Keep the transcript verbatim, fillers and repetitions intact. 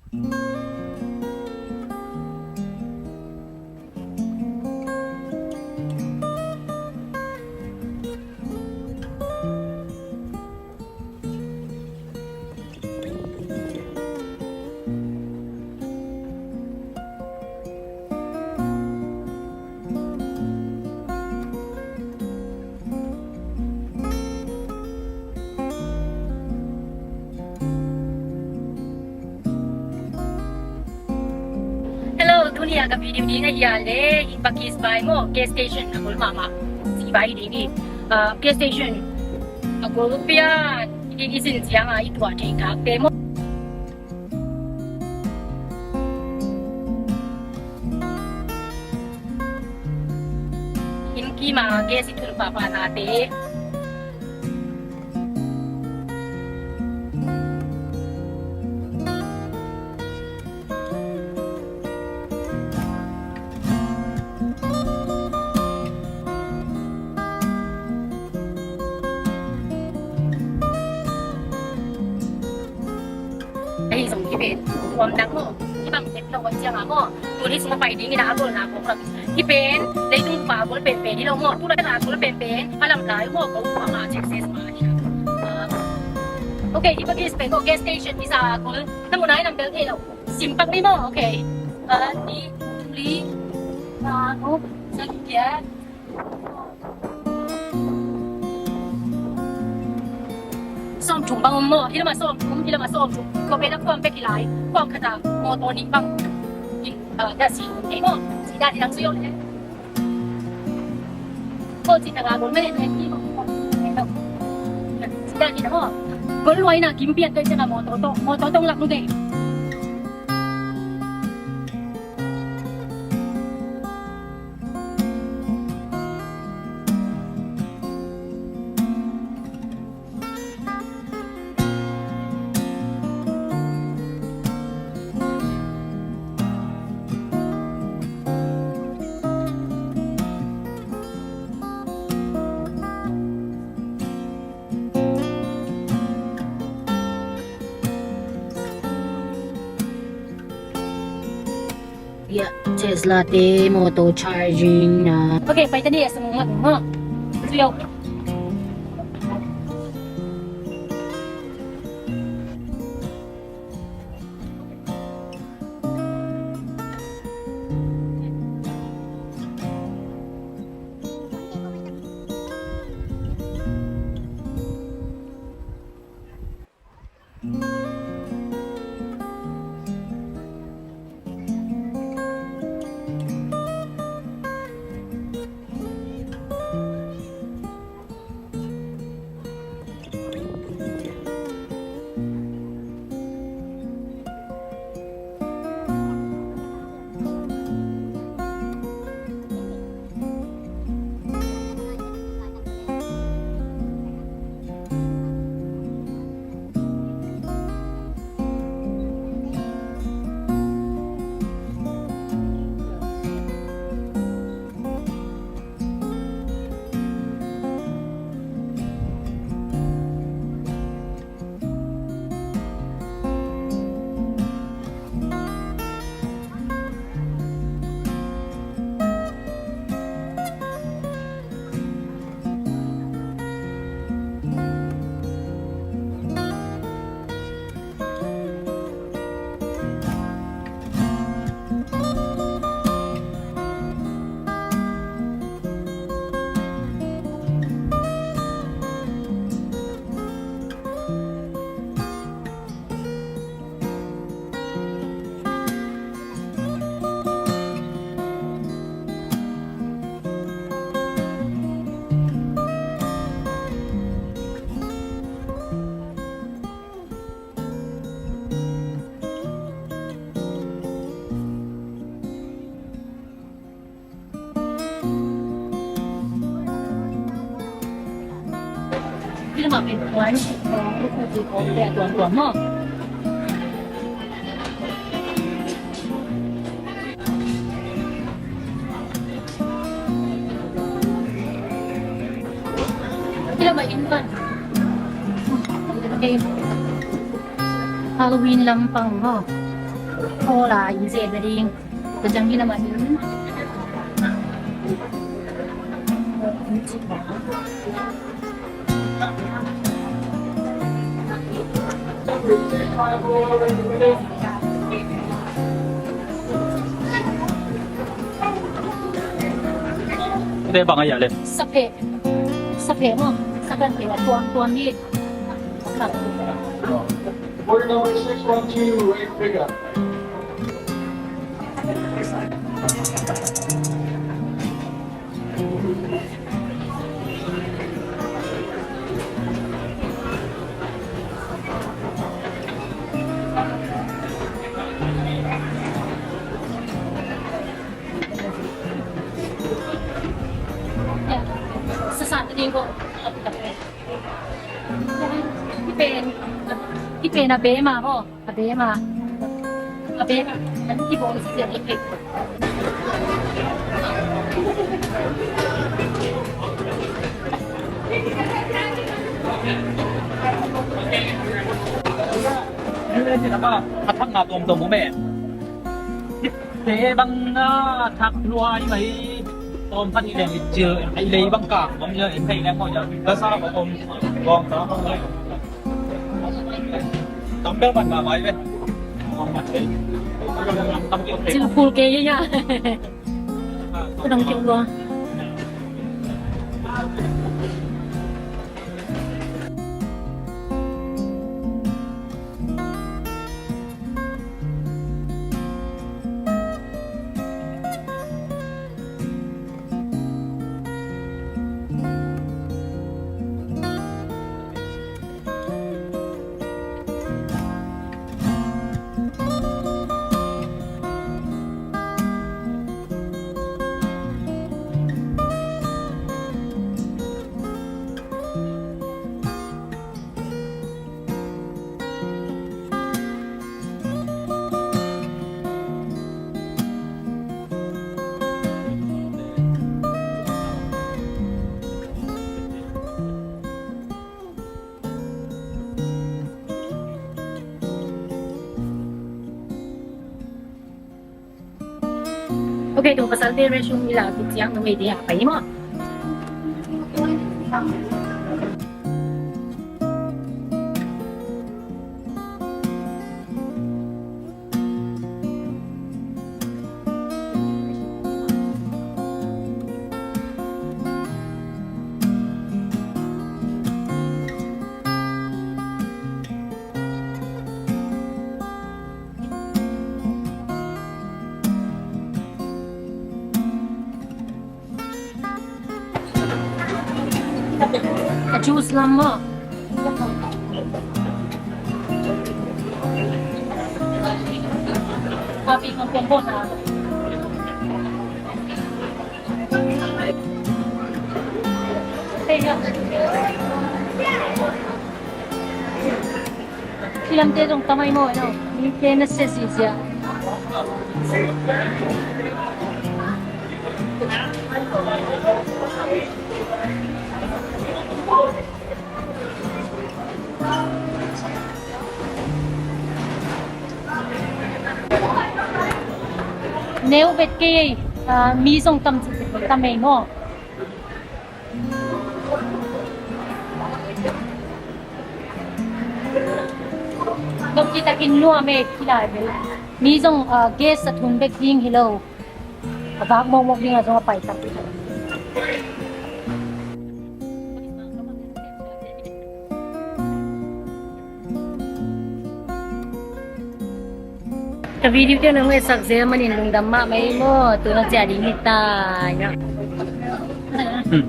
Hello, tuni a ka video ding a hia le, i Pakis bai maw, gas station a gol mahmah. Si bai ding i, ah, gas station a gol pia, i ding i sin ciang a i tuah thei tak te maw. Inn kim a gas i tun pahpah na te. Ahi zong hih pen tuam dang maw, hih bang bek lo a ciang a maw, tuni sung a pai ding in a, a golna kong lam hih pen leitung pa a gol penpen hi lo maw, tu lai a gol penpen a lam lai maw, ko pa ma check ses ma hi. Ah, ok, hih pa gas pen maw, gas station hih sa a gol na mun ai nam bel thei lo. Sim pak ni maw, ok. Ah, ni, li, ah, ko, sa ki kia. Sawm thum bang om maw, hi lam a sawm thum, hi lam a sawm thum. Ko pen a kuam bek hi lai, kuam khat a mawtaw nih bang. In, ah, dah si, ei maw, si dah di lang sui om le. Ko ci ta ga gol mene ne ki maw. Si dah di na maw. Gol luai na kim pian toi ciang a mawtaw tawh, mawtaw tawh lak nu dei. Ya, Tesla te, motor charging na. Ok, pai ta ni a sung mat mo. Sui au. Halloween lampang maw. Aw la, in zen na ding. Ka jang hi na ma in. Te bang a ya le. Sa phe. Sa phe mo. Sa kan phe. Tuan, tuan ni. Order number six one two, eight pickup. Sa sa, tingin ko. Hih pen, hih pen a bema maw. A bema. A bema. An kibawl siang i pek. A thak nga tuamtuam om e. Te bang a thak luai mai. Tawm khat i leng i cil, i lei bang kang om i leng, i thei leng om i leng, la sa bang om, bawng ta. Tawm bel man ma mai ve. Cil phul ke ya ya. Ko dang ke lua. Ok, tua pasalte restroom i la khit ciang numei te a pai maw. A juice lam maw? Coffee kong kong kong na. Hey, yeah. Silamte zong tamai maw, no? Mi te na se zizia. Neu vet kei ei, ah, mi zong tam, tam ei maw? Gam kitakin nuam e, kilai bel. Mi zong, ah, guest a thum bek ding hi lo. A vak mawkmawk ding a zong a pai tak. Ka video te nong etsak zel manin lungdam mahmah ei maw, tu na cia ding hi ta. Hmm.